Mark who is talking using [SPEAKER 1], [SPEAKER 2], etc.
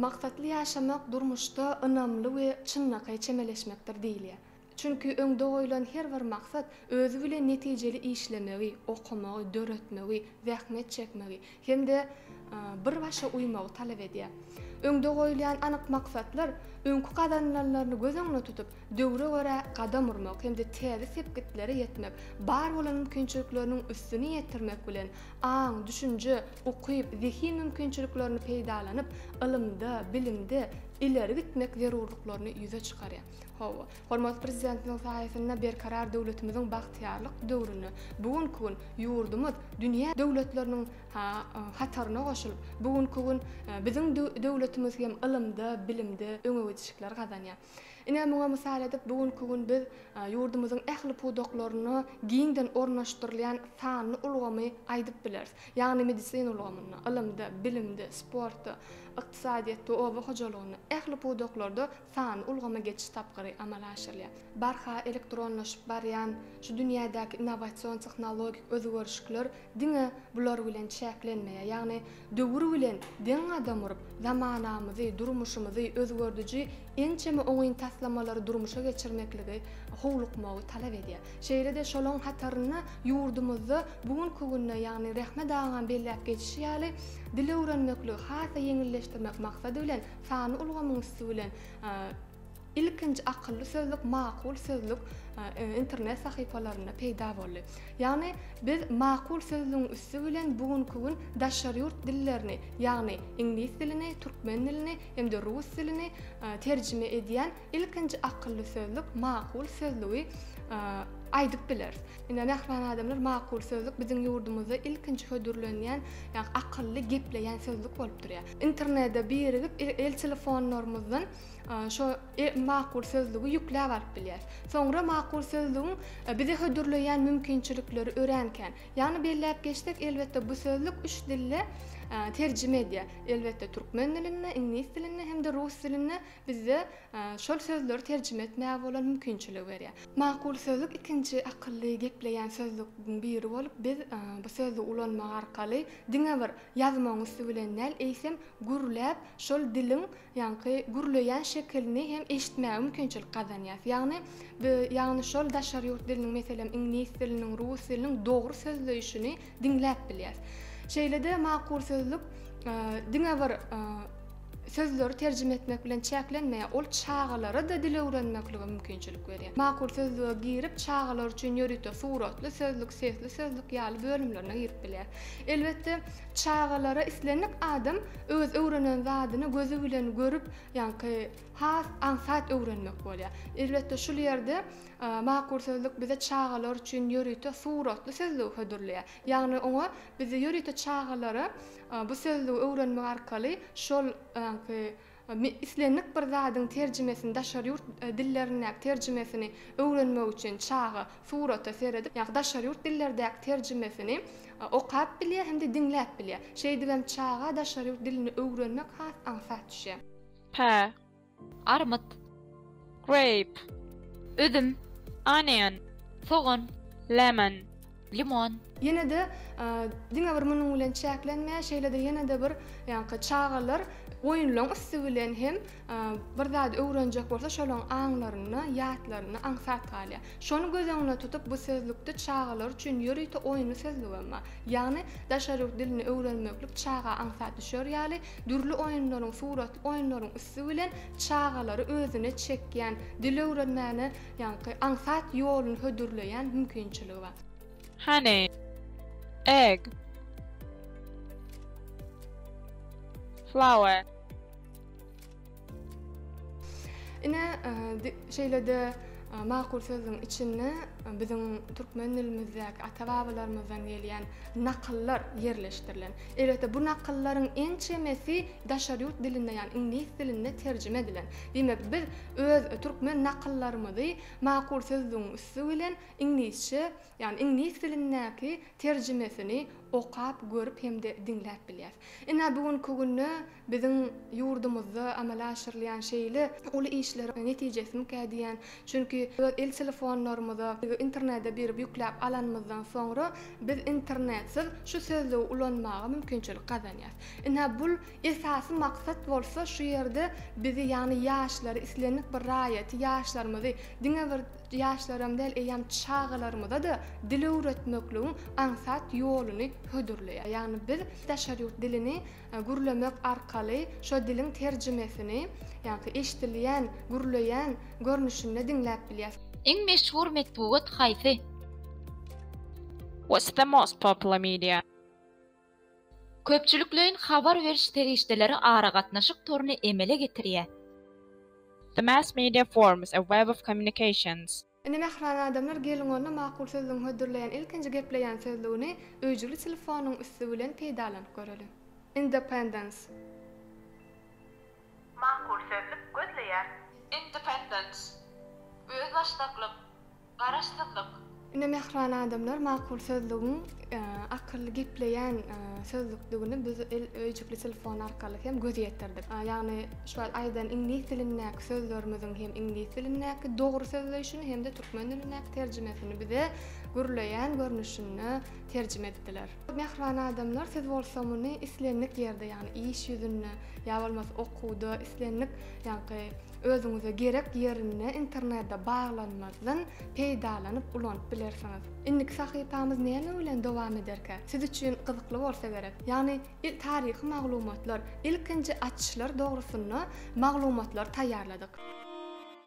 [SPEAKER 1] Maksatly ýaşamak durmuşda ynamly we çynlakaý çemeleşmekdir diýilýär. Çünki öňde goýlan her bir maksat özi bilen netijeli işlemegi, okamagy, döretmegi, zähmet çekmegi hem-de bir başa uýmagy talap edýär. Öňde goýulýan anyk maksatlar öňki gazanylanlaryny göz öňünde tutup, döwre görä gadam urmak hem-de täze sepgitlere ýetmek, bar bolan mümkinçilikleriniň üstüni ýetirmek bilen, aň, düşünje, ukyp, zehin mümkinçiliklerini peýdalanyp, ylymda, bilimde ileri gitmek zerurlyklaryny ýüze çykarýar. Hawa, hormatly Prezidentimiziň saýasynda Berkarar döwletimiziň bagtyýarlyk döwründe bu günki gün ýurdumyz dünýä döwletleriniň hataryna goşulyp, bu günki gün biziň döwletimiz hem ylymda, bilimde öňegidişlikler gazanýar. Ine, muňa mysal edip, bu günki gün biz ýurdumyzyň ähli pudaklarynda giňden ornaşdyrylýan sanly ulgamy aýdyp bileris. Ýagny medisina ulgamynda, ylymda, bilimde, sportda, ykdysadyýetde, oba hojalygynda, ähli pudaklarda sanly ulgama geçiş tapgyry amala aşyrylýar. Barha elektronlaşyp barýan şu dünýädäki innowasion tehnologik özgerişikler diňe bular bilen çäklenmeýär. Ýagny döwür bilen deň gadam urup, zamanamyzy, durmuşymyzy özgerdiji ençeme oňyn taslamalary durmuşa geçirmekligi howlukmagy talap edýär. Şeýle-de şolaň hatarynda ýurdumyzda bu günki günde, ýagny Rehmet agaň belläp geçişi ýaly, dil öwrenmekligi has-da ýeňilleşdirmek maksady bilen sanly ulgamyň üsti bilen ilkinji akylly sözlük Makul sözlük internet sahypalarynda peýda boldy. Ýagny biz Makul sözlügiň üsti bilen bu günki gün daşary ýurt dillerini, ýagny iňlis dilini, türkmen dilini hem-de rus dilini terjime edýän ilkinji akylly sözlük Makul sözlügi aýdyp bileris. Ine, mähriban adamlar, Makul sözlük biziň ýurdumyzda ilkinji hödürlenýän, ýagny akylly gepleýän sözlük bolup durýar. Internete birigip, el telefonlarymyzdan şo Makul sözlügi ýükläp alyp bilýäris. Soňra Makul sözlügiň bize hödürleýän mümkinçilikleri örän kän. Ýagny belläp geçsek, elbetde bu sözlük üç dilde terjime edýär. Elbetde türkmen dilinde, iňlis dilinde hem-de rus dilinde bizde şol sözleri terjime etmäge bolan mümkinçiligi berýär. Makul sözlük ikinji akylly gepleýän sözlügiň biri bolup, biz bu sözlügi ulanmak arkaly diňe bir ýazmagyň üsti bilen däl, eýsem, gürläp, şol diliň, ýaňky gürleýän şekilini hem eşitmäge mümkinçilik gazanýarys. Ýagny, ýagny şol daşary ýurt diliniň, meselem, iňlis diliniň, rus diliniň dogry sözleýşini diňläp bilýäris. Şeýle-de makul sözlük diňe bir sözleri terjime etmek bilen çäklenmeýär, ol çagalara-da dil öwrenmeklige mümkinçilik berýär. Makul sözlüge girip, çagalar üçin ýörite suratly sözlük, sesli sözlük ýaly bölümlerine girip bilýär. Elbetde, çagalara islendik adam öz öwrenen zadyny gözi bilen görüp, ýaňky has aňsat öwrenmek bolýar. Elbetde, şul ýerde Makul sözlük bize çagalar üçin ýörite suratly sözlügi hödürleýär. Ýagny oňa bizi ýörite çagalara bu sözlügi öwrenmek arkaly şol ýaňky islendik bir zadyň terjimesini daşary ýurt dillerindäki terjimesini öwrenmek üçin çaga surata seredip, ýagny daşary ýurt dillerdäki terjimesini okap bilýär hem-de diňläp bilýär. Şeýdibem çaga daşary ýurt dilini öwrenmek has aňsat düşýär.
[SPEAKER 2] Pä.
[SPEAKER 3] Armyt.
[SPEAKER 2] Grape.
[SPEAKER 3] Üzüm.
[SPEAKER 2] Onion.
[SPEAKER 3] Sogan.
[SPEAKER 2] Lemon.
[SPEAKER 3] Limon.
[SPEAKER 1] Ýene-de diňe bir munuň bilen çäklenmeýär, şeýle-de ýene-de bir ýaňky çagalar oýunlaryň üsti bilen hem bir zady öwrenjek bolsa, şolaryň aňlarynda, ýatlarynda aňsat galýar. Şony göz öňünde tutup, bu sözlükde çagalar üçin ýörite oýunly sözlügem bar. Ýagny daşary ýurt dilini öwrenmeklik çaga aňsat düşer ýaly, dürli oýunlaryň, suratly oýunlaryň üsti bilen çagalary özüne çekýän, dil öwrenmäne ýaňky aňsat ýoluny hödürleýän mümkinçiligi bar.
[SPEAKER 2] Honey. Egg. Flour.
[SPEAKER 1] Ine, şeýle-de makul sözüň içinde biziň türkmen dilimizdäki ata-babalarymyzdan gelýän nakyllar ýerleşdirilen. Elbetde, bu nakyllaryň ençemesi daşary ýurt dilinde, ýagny iňlis dilinde terjime edilen. Diýmek, biz öz türkmen nakyllarymyzy makul sözlügiň üsti bilen iňlisçe, ýagny iňlis dilindäki terjimesini okap, görüp hem-de diňläp bilýäris. Ine, bu günki günde Biziň ýurdumyzda amala aşyrylýan şeýle uly işleriň netijesimikä diýýän. Çünki öz el telefonlarymyza. sözlügi internete girip ýükläp alanymyzdan soňra biz internetsiz şu sözlügi ulanmaga mümkinçilik gazanýas. Ine bul esasy maksat bolsa şu ýerde bizi ýagny ýaşlary islendik bir raýaty ýaşlarymyzy diňe bir ýaşlaram däl eýýäm çagalarymyza-da dil öwretmekligiň aňsat ýoluny hödürleýär. Ýagny biz daşary ýurt dilini gürlemek arkaly şo diliň terjimesini, ýagny eşidilýän, gürleýän görnüşinde diňläp bilýäs.
[SPEAKER 3] Iň meşhur metbugat haýsy?
[SPEAKER 2] What's the most popular media?
[SPEAKER 3] Köpçülikleýin habar beriş serişdeleri aragatnaşyk toruny emele getirýär.
[SPEAKER 2] The mass media forms a web of communications.
[SPEAKER 1] Indi mähriban adamlar geliň onda Makul sözlügiň hödürleýän ilkinji gepleýän sözlügini öýjükli telefonyň üsti bilen peýdalanyp göreliň. Independence.
[SPEAKER 2] Makul sözlük gözleýär. Independence. Özbaşdaklyk. Garaşsyzlyk.
[SPEAKER 1] Ine mähriban adamlar makul sözlügiň akylly gepleýän sözlükdigini biz el öýjükli telefon arkaly hem göz ýetirdik. Ýagny şu wagt aýdan iňlis dilindäki sözlerimiziň hem iňlis dilindäki dogry sözleýşini hem-de türkmen dilindäki terjimesini bize gürleýän görnüşinde terjime etdiler. Mähriban adamlar siz bolsa muny islendik ýerde ýagny iş ýüzünde ýa bolmasa okuwda islendik ýaňky Özüňize gerek ýerinde internete baglanmazdan peýdalanyp ulanyp bilersiňiz. Indiki sahypamyz näme bilen dowam ederkä? Siz üçin gyzykly bolsa gerek. Ýagny taryhy maglumatlar, ilkinji açyşlar dogrusynda maglumatlar taýýarladyk.